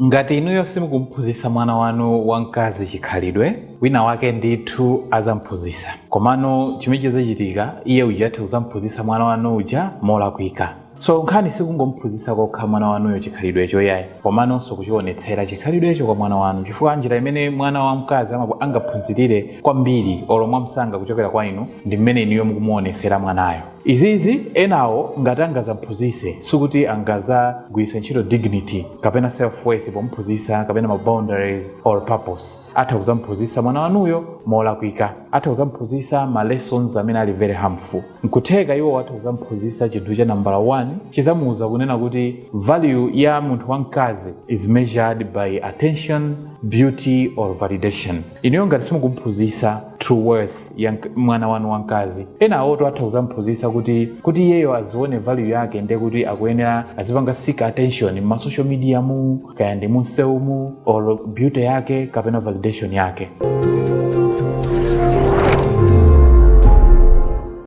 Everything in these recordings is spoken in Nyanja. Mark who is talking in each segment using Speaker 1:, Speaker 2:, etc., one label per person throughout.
Speaker 1: Ngati inuyo simukumphunzitsa mwana wanu wamkazi chikhalidwe, wina wake ndithu azamphunzitsa. Komano chimene chizachitika, iye uja atha kuzamphunzitsa mwana wanu uja molakwika. So nkhani sikungomphunzitsa kokha mwana wanuyo chikhalidwecho yayi, komanonso kuchionetsera chikhalidwecho kwa mwana wanu, chifukwa njira imene mwana wamkazi angaphunzirire kwambiri olo mwamsanga kuchokera kwa inu ndi mmene inuyo mukumuonetsera mwanayo. Izizi enawo ngati angazamphunzitse, sikuti angazagwiritse ntchito dignity kapena self worth pomphunzitsa, kapena ma boundaries or purpose. Atha kuzamphunzitsa mwana wanuyo molakwika, atha kuzamphunzitsa ma lessons amene ali very harmful. Nkutheka iwo atha kuzamphunzitsa chinthu cha nambala 1, chizamuuza kunena kuti value ya munthu wamkazi is measured by attention, beauty or validation. Inuyo ngati simukumphunzitsa true worth ya mwana wanu wamkazi, ena awoto atha kuzamphunzitsa kuti iyeyo azione value yake nde kuti akuyenera azipanga seek attention ma social media mu, kaya ndi munsewumu, or beauty yake kapena validation yake.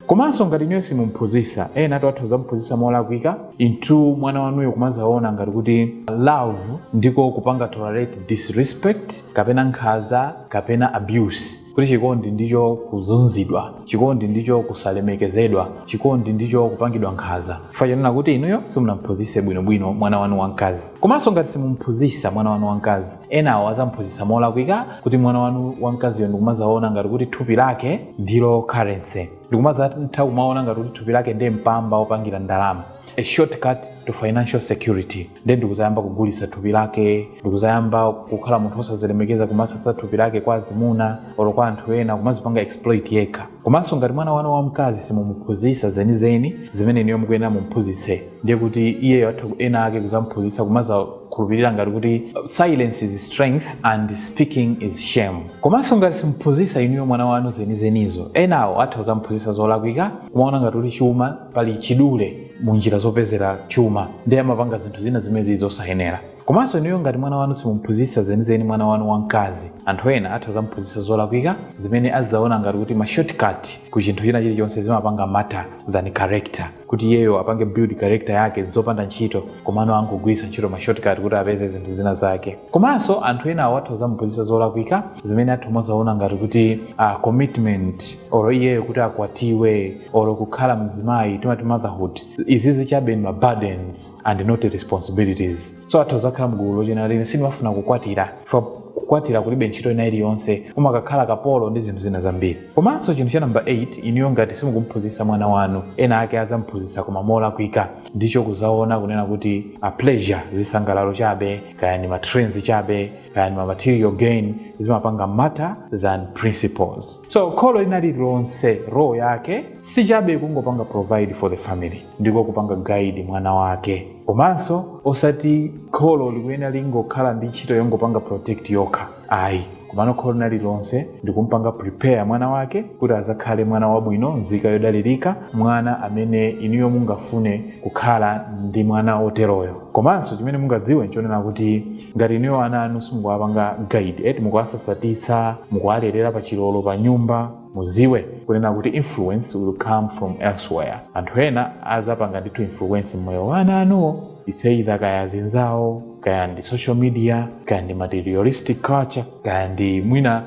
Speaker 1: Komanso ngati inuyo simumphunzitsa, ena atha kuzamphunzitsa molakwika into mwana wanuyo kumazaona ngati kuti love ndiko kupanga tolerate disrespect kapena nkhanza kapena abuse, kuti chikondi ndicho kuzunzidwa, chikondi ndicho kusalemekezedwa, chikondi ndicho kupangidwa nkhanza, chifukwa chonena kuti inuyo simunamphunzitse bwinobwino mwana wanu wamkazi. Komanso ngati simumphunzitsa mwana wanu wamkazi, enawo azamphunzitsa molakwika kuti mwana wanu wamkaziyo ndikumazaona ngati kuti thupi lake ndilo currency, ndikumazatha kumaona ngati kuti thupi lake ndiye mpamba wopangira ndalama, a shortcut to financial security. Ndiye ndikuzayamba kugulitsa thupi lake, ndikuzayamba kukhala munthu osazilemekeza, kumasatsa thupi lake kwa azimuna olo kwa anthu ena, kumazipanga exploit yekha. Komanso ngati mwana wanu wamkazi simumuphunzitsa zenizeni zimene inuyo mukuyenera mumphunzitse, ndiye kuti iyeyo atha ena ake kuzamphunzitsa kumazakhulupirira ngati kuti silence is strength and speaking is shame. Komanso ngati simphunzitsa inuyo mwana wanu zenizenizo, enawo atha kuzamphunzitsa zolakwika, kumaona ngati kuti chuma pali chidule munjira zopezera chuma, ndiye amapanga zinthu zina zimene zili zosayenera. Komanso inuyo ngati mwana wanu simumphunzitsa zenizeni mwana wanu wamkazi, anthu ena atha kuzamphunzitsa zolakwika zimene azizaona ngati kuti ma shortcut ku chinthu china chilichonse zimapanga matter than character, kuti iyeyo apange build character yake zopanda ntchito, komano angogwiritsa ntchito ma shortcut kuti apeze zinthu zina zake. Komanso anthu ena awo atha kuzamphunzitsa zolakwika zimene atha kumazaona ngati kuti commitment olo iyeyo kuti akwatiwe olo kukhala mzimayi, timati motherhood, izizi chabe ma burdens and not responsibilities. So atha kuzakhala mgulu lochena line sindimafuna kukwatira, for kukwatira kulibe ntchito ina iliyonse, umakakhala kapolo ndi zinthu zina zambiri. Komanso chinthu cha namba 8, inuyo ngati simukumphunzitsa mwana wanu, ena ake azamphunzitsa koma molakwika, ndicho kuzaona kunena kuti a pleasure, zisangalalo chabe, kaya ndi ma trends chabe, kaya ndi ma material gain, zimapanga matter than principles. So kholo lina lililonse role yake sichabe kungopanga provide for the family, ndiko kupanga guide mwana wake. Komanso osati kholo likuyenera lingokhala ndi ntchito yongopanga protect yokha ayi, komano kholo lina lililonse ndikumpanga prepare mwana wake kuti azakhale mwana wabwino, nzika yodalirika, mwana amene inuyo mungafune kukhala ndi mwana oteroyo. Komanso chimene mungadziwe nchonena kuti ngati inuyo ana anu simukuwapanga guide, eti mukuwasasatitsa, mukuwalerera pa chilolo pa nyumba, muziwe kunena kuti influence will come from elsewhere. Anthu ena azapanga ndithu influence mmoyo wa ana anuwo. It's either kaya azinzawo, kaya ndi social media, kaya ndi materialistic culture, kaya ndi mwina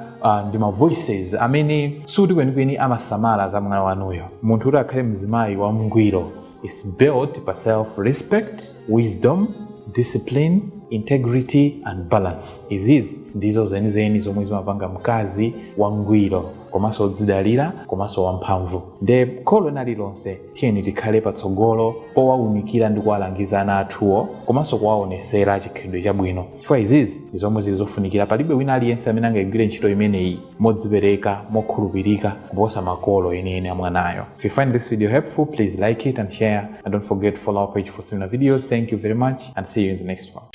Speaker 1: ndi ma voices amene sikuti kwenikweni amasamala za mwana wanuyo. Munthu kuti akhale mzimayi wamngwiro is built pa self respect, wisdom, discipline, integrity and balance. Izizi ndizo zenizeni zomwe zimapanga mkazi wangwiro, komanso wodzidalira, komanso wamphamvu. Nde kholo lina lililonse, tiyeni tikhale patsogolo powaunikira ndi kuwalangiza ana athuwo, komanso kuwaonesera chikhalidwe chabwino, chifukwa izizi ndi zomwe zili zofunikira. Palibe wina aliyense amene angayigwire ntchito imeneyi modzipereka, mokhulupirika kuposa makolo enieni a mwanayo. If you find this video helpful, please like it and share, and don't forget to follow our page for similar videos. Thank you very much and see you in the next one.